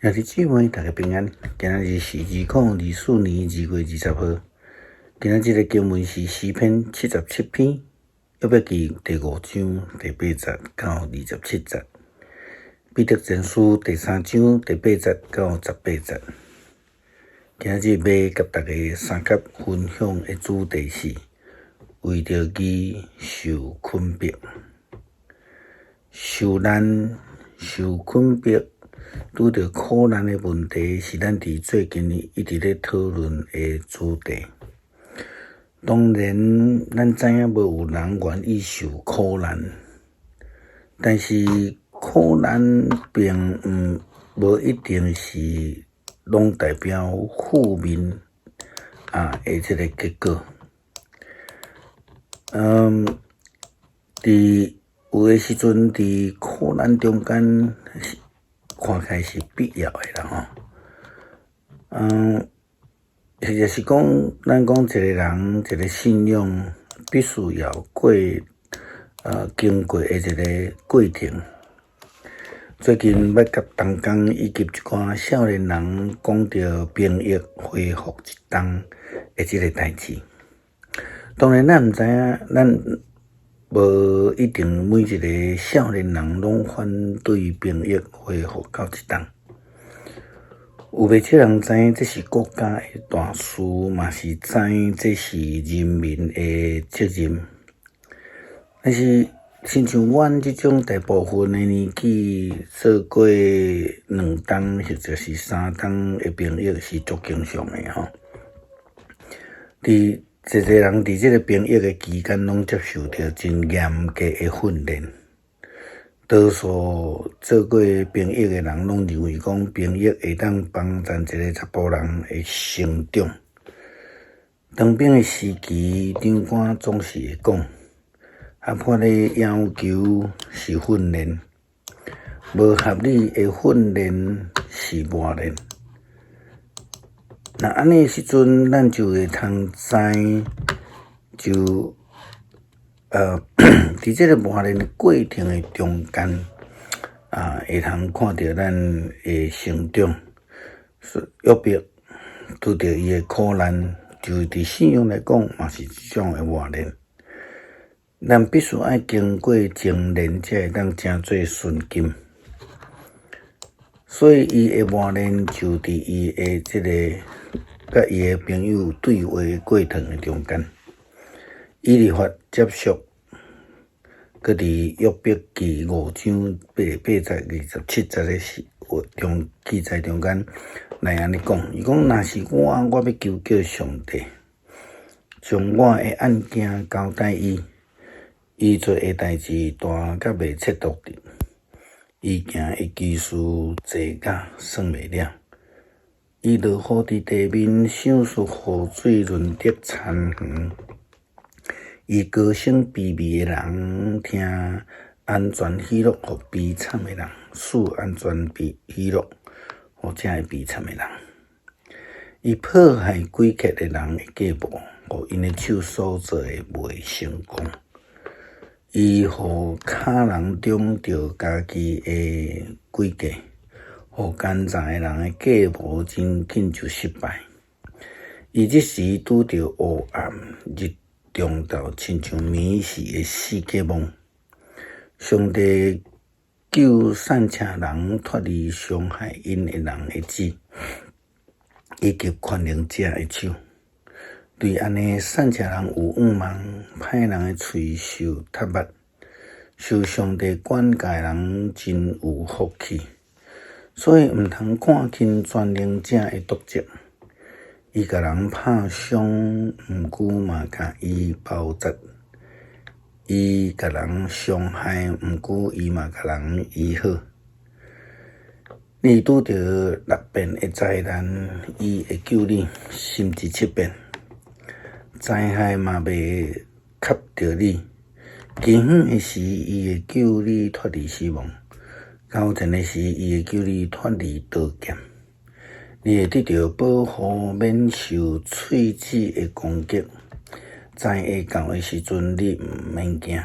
兄弟姊妹，大家平安。今仔日是2024年2月20號。今仔日的經文是詩篇77篇，約伯記第五章第八節到27節，彼得前書第三章第八節到18節。今仔日欲佮大家相佮分享的主題是為著義受捆迫，受難、受捆迫。拄著苦難的問題，是咱佇最近一直咧討論的主題。當然，咱知影無有人願意受苦難，但是苦難並毋無一定是攏代表負面的這个結果。佇有的時陣，佇苦難中間，看起來是必要的啦吼。或者是講，咱講一個人一個信仰，必須要過經過的一個過程。最近捌佮同工以及一寡少年人講著兵役恢復一冬的這個代誌。當然，咱毋知影，咱無一定每一個少年人攏反對兵役恢復到一冬。有袂少人知影這是國家的大事，嘛是知這是人民的責任。但是，親像阮這種大部分的年紀，做過2冬或者是3冬的兵役是足經常的吼。佇濟濟人佇這個兵役的期間，攏接受著真嚴格的訓練。多數做過兵役的人，攏認為講兵役會當幫助一個查埔人的成長。當兵的時期，長官總是會講，合法的要求是訓練，無合理的訓練是磨練。若按呢時陣，咱就會通知，就佇這個磨練的過程的中間，會通看著咱的成長。約伯拄著伊的苦難，就佇信仰來講，嘛是一種的磨練。咱必須愛經過精煉，才會當成做純金。所以，伊的磨練就佇伊的這个佮伊的朋友對話過程的中間。以利法接續，閣佇約伯記五章八節27節的時話中記載中間來按呢講，伊講若是我，我欲求告上帝，將我的案件交代伊，伊做的代誌大甲袂測度的。伊行的奇事濟甲算袂了，伊落雨佇地面，賞賜雨水潤澤田園。伊高升卑微的人聽安全喜樂，予悲慘的人賜安全悲喜樂，予遮个悲慘的人。伊迫害詭譎的人的計謀，予𪜶的手所做的袂成功。伊予巧人中著家己的詭計，予奸詐的人的計謀真緊就失敗。伊日時拄著黑暗，日中晝親像暝時的四結夢。上帝救散赤人脫離傷害𪜶的人的指，以及權能者的手。對按呢，散赤人有向望，歹人的喙受窒縛，受上帝管教的人真有福氣，所以毋通看輕全能者的督責。伊共人拍傷，毋過嘛共伊包紮；伊共人傷害，毋過伊嘛共人醫好。你拄著六遍的災難，伊會救你，甚至七遍。災害嘛袂及著你，飢荒的時，伊會救你脫離死亡；交戰的時，伊會救你脫離刀劍。你會得著保護，免受喙齒的攻擊。災會到的時陣，你毋免驚。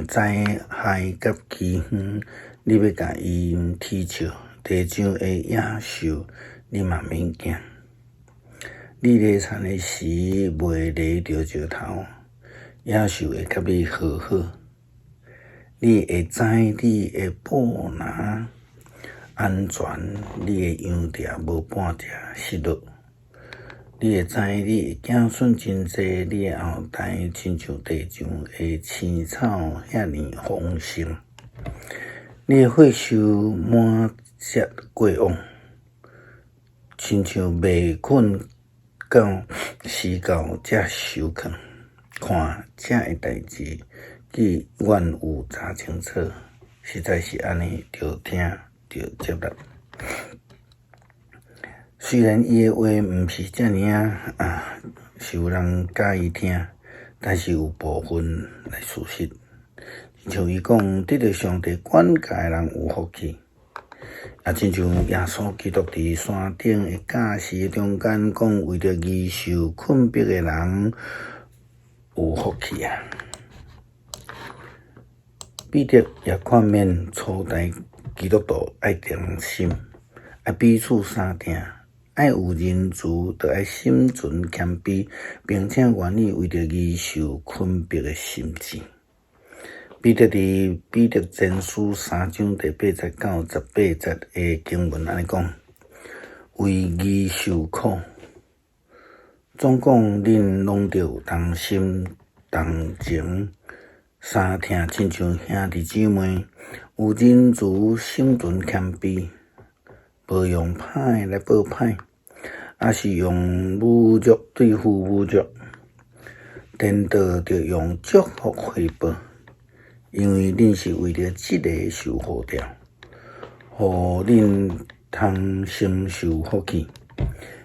災害佮飢荒，你欲共𪜶恥笑，地上的野獸，你嘛免驚。你犁田的時，袂犁著石頭，野獸會佮你和好。你會知你的母林安全，你的羊埕無半隻失落。你會知你的子孫真濟，你的後代親像地上的青草遐爾豐盛。你的歲壽滿載過往，親像麥捆到時到才收囥。看，這的代誌，既願有查清楚，實在是按呢，著聽著接納。雖然伊的話毋是遮爾仔受人佮意聽，但是有部分來事實。像伊講，得著上帝管教的人有福氣。也親像耶穌基督佇山頂的教示中間講，為著義受困迫的人有福氣啊！彼得也勸勉初代基督徒愛忠心，愛彼此相疼，愛有仁慈，著愛心存謙卑，並且願意為著義受困迫的心志。彼得佇彼得前書三章第八節到十八節的經文按呢講：為義受苦，總講恁攏著有同心同情相疼，親像兄弟姊妹，有仁慈，心存謙卑，無用歹來報歹，抑是用侮辱對付侮辱，顛倒著用祝福回報，因為恁是為著這个受呼召，予恁通承受福氣。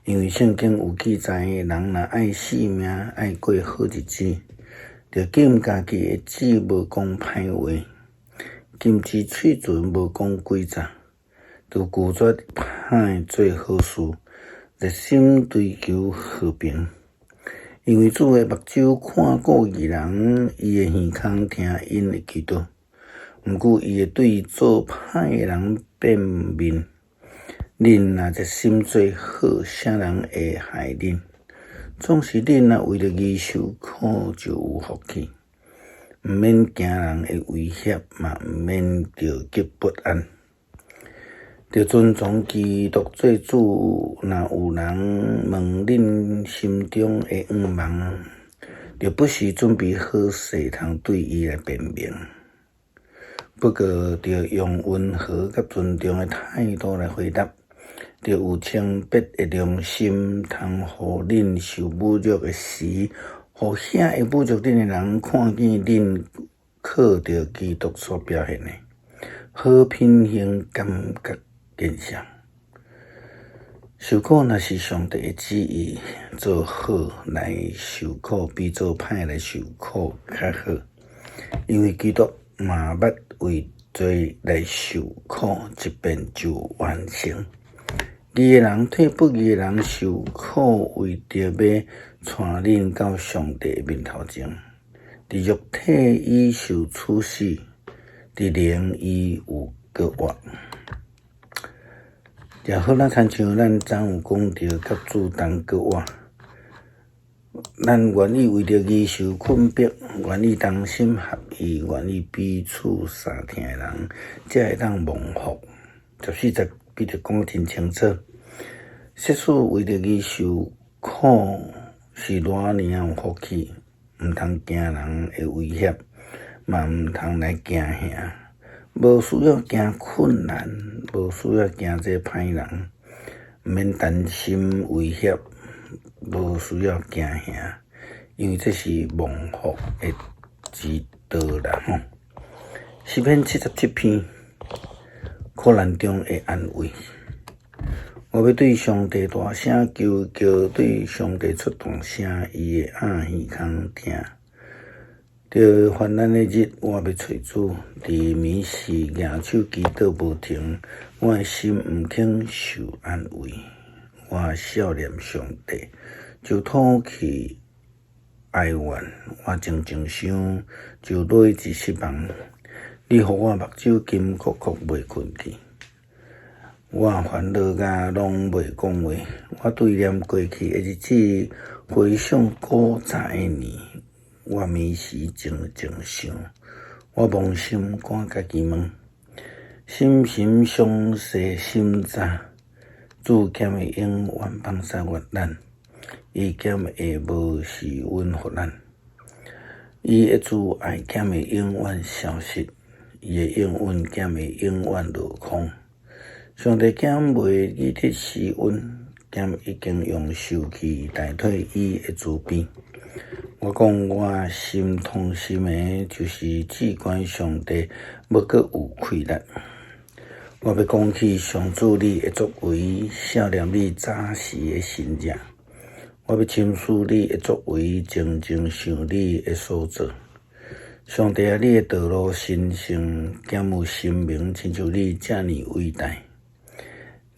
因為聖經有記載，人若愛性命，愛過好日子，著禁家己的舌，無講歹話；禁止喙唇，無講詭詐；著拒絕歹做好事，熱心追求和平。因為主的目睭看顧義人，伊的耳孔聽𪜶的祈禱。毋過伊會對做歹的人變面。恁若熱心做好，啥人會害恁？總是恁若為著義受苦，就有福氣。毋免驚人的威脅，嘛毋免著急不安。著遵從基督做主。若有人問恁心中的願望，著不時準備好勢，通對伊來辯明。不過，著用溫和佮尊重的態度來回答，著有清白的良心，通予恁受侮辱的時，予遐會侮辱恁的人看見恁靠著基督所表現的好品行，感覺見賞。受苦若是上帝的旨意，做好來受苦，比做歹來受苦較好，因為基督嘛捌為罪來受苦，一遍就完成。義的人替不義的人受苦，為著欲帶恁到上帝的面頭前。佇肉體已受處死，佇靈已有過活。就好若親像咱昨有講著，佮主同過活。咱願意為著義受困迫，願意同心合意，願意彼此相疼的人，才會當蒙福。14節彼得講得真清楚，即使為著義受苦，是偌爾仔有福氣，毋通驚人的威脅，嘛毋通來驚嚇，無需要驚困難，無需要驚這歹人，毋免擔心威脅，無需要驚嚇，因為這是蒙福的之道啦吼。詩篇77篇，苦難中的安慰。我欲對上帝大聲求叫，對上帝出大聲，伊會掩耳孔聽。佇患難的日，我欲揣主；佇暝時，舉手祈禱無停，我的心毋肯受安慰。我數念上帝，就吐氣哀怨；我靜靜想，就累至失望。你予我目睭金爍爍袂睏去，我煩惱甲攏袂講話。我對念過去的日子，回想古早的年，我暝時靜靜想，我歕心肝家己問，深深詳細審查，主敢會永遠放捨咱？伊敢會無施恩予咱？伊的慈愛敢會永遠消失？伊的應允敢會永遠落空？上帝敢袂記得施恩？敢已經用受氣代替伊的慈悲？我講我心痛心的，就是至懸上帝欲閣有氣力。我欲講起上主你的作為，數念你早時的神蹟。我欲深思你的作為，靜靜想你的所做。上帝啊，你的道路神聖，兼有神明，親像你遮爾偉大。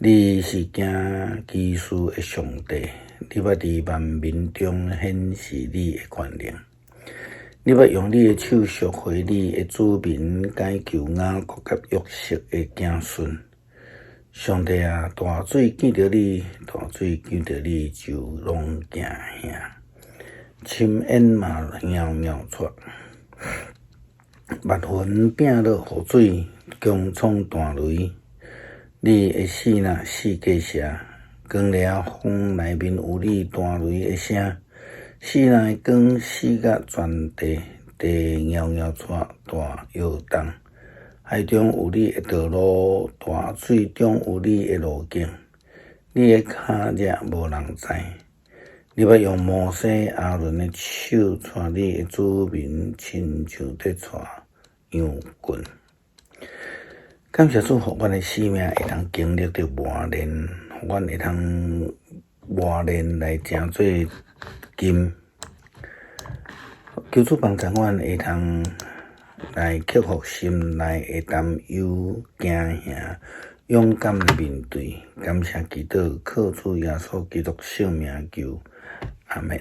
你是行奇事的上帝，你捌佇萬民中顯示你的權能。你捌用你的手贖回你的子民，解救雅各佮約瑟的子孫。上帝啊，大水見著你，大水見著你就攏驚嚇，深淵嘛搖搖掣，密雲摒落雨水，強衝大雷。你的爍爁四界射，光掠風內面有你大雷的聲，爍爁的光四甲全地，地搖搖掣，大搖動。海中有你的道路，大水中有你的路徑，你的跤跡無人知。你捌用摩西、亞倫的手帶你的子民，親像佇帶羊群。感謝主，予阮的生命會當經歷著磨練，予阮會當磨練來成做金。求主幫助阮會當來克服心內的擔憂、驚嚇，勇敢面對。感謝祈禱，靠主耶穌基督聖名求，阿們。